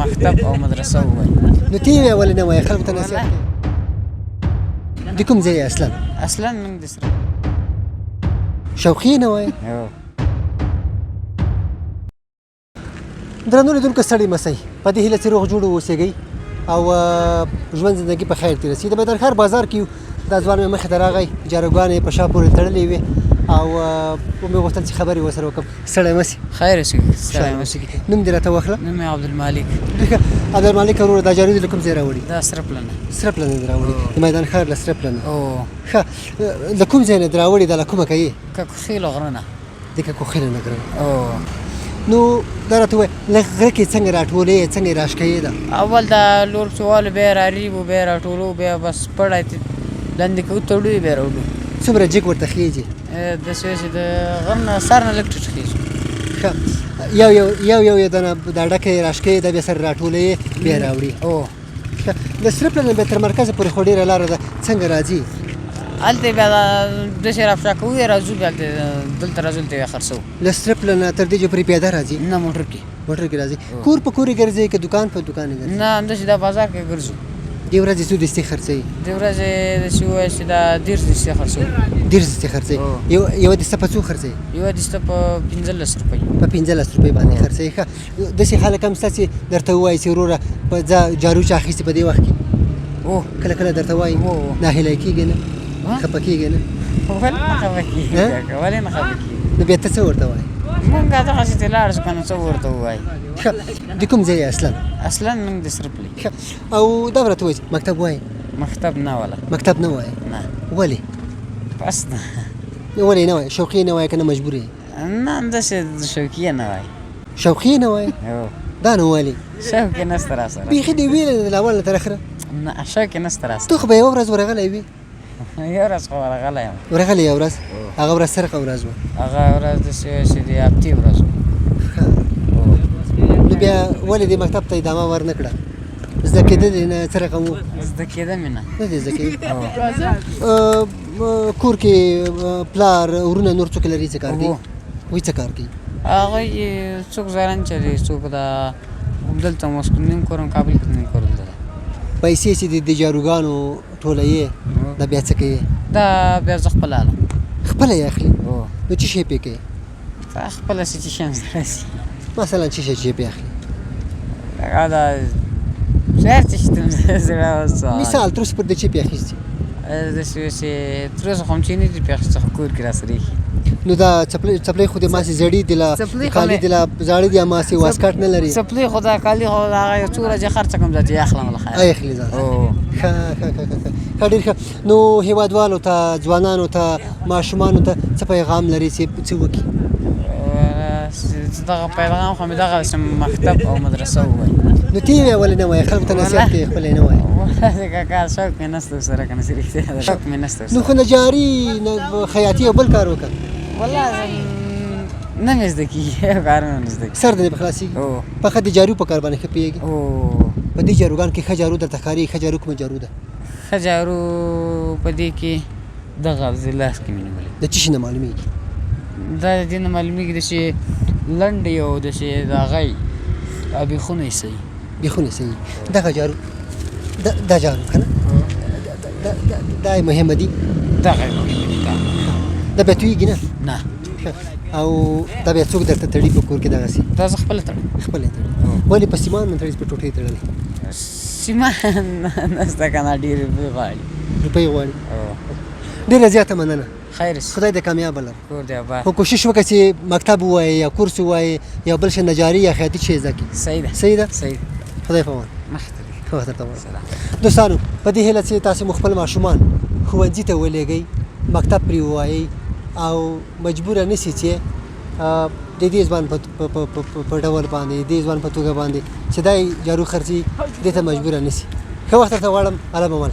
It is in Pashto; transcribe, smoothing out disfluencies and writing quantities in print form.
مکتب او مدرسه ووایي. نو ته یې ولې نه وایې، خلکو ته نصیحت کوې؟ د کوم ځای اصلا؟ اصلا موږ د سره شوقي نه وایې؟ درنو لیدونکو ستړي مه سئ، په دې هیله چې روغ جوړ واوسېږئ او ژوند زندګي په خیر تېره سي. د میدان ښار بازار کې یو، دا ځوان مې مخې ته راغی، جاروګانې یې په شا پورې تړلې وې او ومې غوښتل چې خبرې ورسره وکړم. ستړی مه سې. خیر اوسې، ستړی مه سې. نوم دې راته واخله. نوم مې عبدالمالک. ډېر ښه عبدالمالک وروره، دا جارو دې له کوم ځای راوړي؟ دا سره پلنه. سره پلنه دې راوړي، د میدان ښار له سره پلنه. او ښه، له کوم ځای نه دې راوړي، دا له کومه کوې؟ ککخېلو غره نه. د ککوخېلو نه غره. نو دا راته ووایه، له غره کې څنګه راټولې، څنګه یې راشکوې دا؟ اول دا لور چوالو، بیا راریبو، بیا راټولو، بیا بس پړی ته لاندې کوو، تړو یې، بیا راوړو. څومره جګ ورته خېږي؟ داسې وایي چې د غر نه سر نه لږ ټیټ خېږي. ښه، یو یو یو یو یې دنه دا ډکه یې راشکوې، دا بیا سره راټولې، بیا راوړي. ښه، د سره پله نه بیا تر مرکزه پورې خو ډېره لاره ده، څنګه راځي؟ هلته بیا داسې راپشا کوو یې، راځو بیا هلته، دلته راځو، هلته بیا خرڅوو. له سره پله نه تر دې چې پورې پیاده راځي؟ نه، موټر کې. موټر کې راځي. کور په کور یې ګرځي که دوکان په دوکان یې ګرځي؟ نه، همداسې دا بازار کې ګرځو. دې ورځې څو دستې خرڅوي؟ دې ورځې داسې ووایه چې دا 30 دستې خرڅوو. 30 دستې خرڅوي. یوه دسته په څو خرڅوي؟ یوه دسته په 15 روپۍ. په 15 روپۍ باندې خرڅوي. ښه، داسې خلک هم شته چې درته ووایي چې وروره په ځه جارو چا اخیستې په دې وخت کې؟ کله کله درته وایي؟ ناهیلی کېږي نه، خفه کېږي نه؟ ولې نه خفه کېږي؟ ولې نه خفه کېږي؟ نو بیا ته څه ورته وایې؟ مونږ دغسې ته لاړ شو که نه، څه ورته ووایي؟ ښه، د کوم ځای یې اصلا؟ اصلا موږ د سره پلي. ښه، او دا به راته ووایې چې مکتب وایې؟ مکتب نه والا. مکتب نه وایې؟ نه. ولې؟ بس نه. ولې نه وایې؟ شوقي نه وایې که نه مجبور یې؟ نه، همداسې شوقي یې نه وایي. شوقي نه وایې؟ دا نو ولې؟ شوق یې نشته راسره. بیخي دې ویلې نه له اول نه تر اخره؟ نه، شوق یې نشته راسره. ته خو به یوه ورځ ورغلی وي. یوه ورځ خو ورغلی یم. ورغلی یوه ورځ؟ هغه ورځ څه رقم ورځ وه؟ هغه ورځ داسې وه چې د هفتې ورځ وه. ښه، نو بیا ولې دې مکتب ته ادامه ورنه کړه؟ زده کېده دې نه، څه رقم و؟ زده کېده مې نه. نه دې زده کېده؟ کور کې پلار، ورونه نور څوک لري، څه کار کوي؟ وایي څه کار کوي؟ هغوی څوک زرنج چلوي، څوک دا دلته مسکو، نیم کور هم کابل کې، نیم کور دلته ده. پیسې چې د جاروګانو ټولوې، دا بیا څه کوې؟ دا بیا زه خپله اخلم. خپله یې اخلي؟ نو څه شی پرې کوې؟ دا خپله څه شی هم راسي. مثلا څه شی چې پرې اخلي؟ هغه دا هر څه چې زړه. مثال تر اوسه پورې د چی پرې اخیستي؟ داسې چې تر اوسه خو هم چې نه دي پرې اخیستي، خو کور کې راسره ایښي. نو دا څپلۍ خو دې ماسې زړې دي، لا کالي دې لا زاړه دي، ماسې واسکټ نه لري. څپلۍ خو دا کالي خو هغه یو څو ورځې خرڅه کوم، ځه چې اخلم له خیره. اخلي ځان. ښه ښه ښه ښه ښه، ډېر ښه. نو هېوادوالو ته، ځوانانو ته، ماشومانو ته څه پیغام لري چې څه وکړي؟ دغه پیغام خو مې دغه مکتب او مدرسه ووایي. نو ته یې ولې نه وایې؟ خلکو ته نصیحت کوې، خپله یې نه وایې. والله کاکا شوق مې نشته ورسره، که نه چې رښتیا ده، شوق مې نشته ورسره. نو خو نجاري، خیاطي او بل کار وکړه. والله نه مې زده کېږي، یو کار مې نه زده کېږي. سر دې نه خلاصېږي؟ فقط د جارو په کار باندې ښه پوهېږي؟ په دې جاروګان کې ښه جارو درته ښکاري؟ ښه جارو کومه جارو ده؟ ښه جارو په دې کې دغه د لاس کې مې نیولې. د څه شي نه معلومېږي؟ دا د دې نه معلومېږي داسې لنډې او داسې د هغه یې او بېخونه یې صحیح. بېخونه یې صحیح. دغه جارو، دا جارو که نه، دا یې مهمه دي. دغه یې مهمه دي. دا بیا تویېږي نه؟ نه. او دا بیا څوک درته تړي په کور کې دغسې؟ دا زه خپله تړم. خپله یې تړي. ولې په سیمان نه تړي، په ټوټې تړلې؟ سیمان نشته که نه، ډېرې روپۍ غواړي. روپۍ غواړي. ډېره زیاته مننه. خیر شي. خدای دې کامیابه لره. کور دې آباد. خو کوشش وکړه چې مکتب ووایې یا کورس ووایې یا بل شی، نجاري یا خیاطي شی زده کړې. صحیح ده. صحیح ده؟ صحیح ده. خدای په امان. مخته دې. ښه وخت درته غواړم. دوستانو، په دې هیله چې تاسو مو خپل ماشومان ښوونځي ته ولېږئ، مکتب پرې ووایئ او مجبوره نه سي چې د دې ځوان په ډول باندې، د دې ځوان په توګه باندې چې دی جارو خرڅي، دې ته مجبوره نه سي. ښه وخت درته غواړم. الله مو مل.